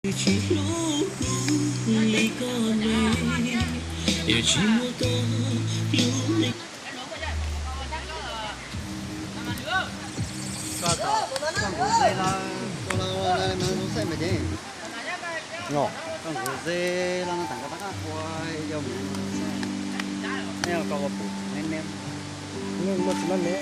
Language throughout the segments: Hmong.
Tsis hlub kuv li koj ne, yog tsis muaj koj hlub li. Koj tau koj nqus ze los, koj los mas zoo xaij mas ces. Koj nqus ze los no tas koj rov qab ua yau mus. Nej koj ua pum ne ne. Muaj tsis muaj ne.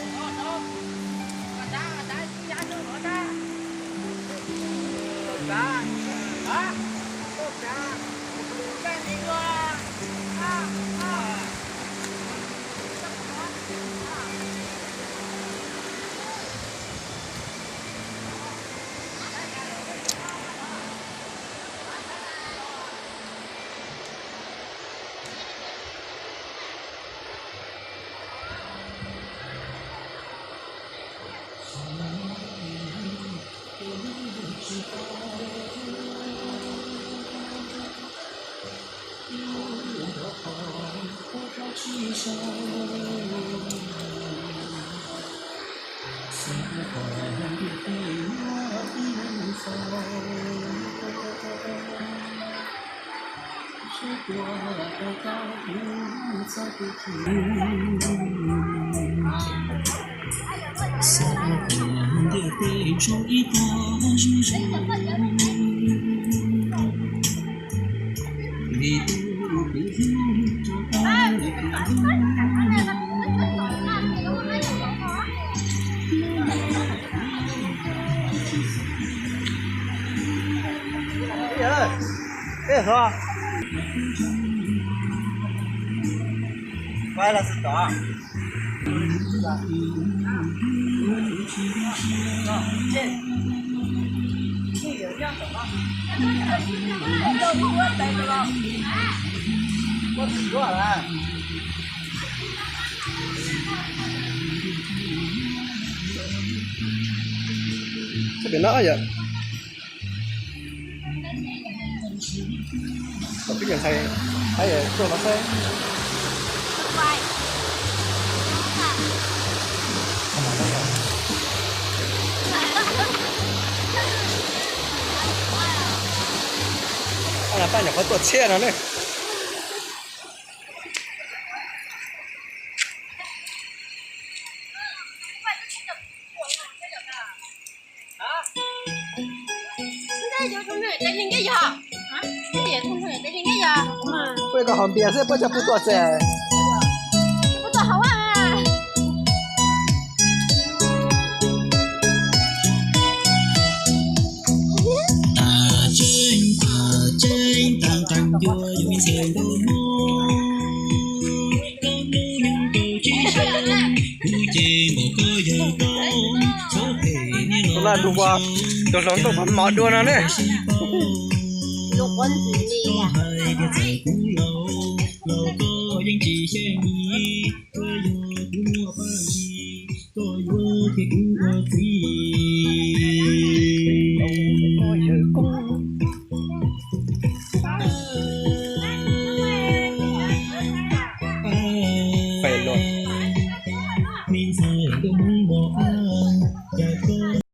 Peb nyuam ntxhais, ntxhais tuaj no saib. Paj nyuam qhuav tuaj tshiab no ne. Puab koj hov npias xwb puab coj pub tuaj txeg. Tus no tus uas tus hluas nraug mov dua no ne.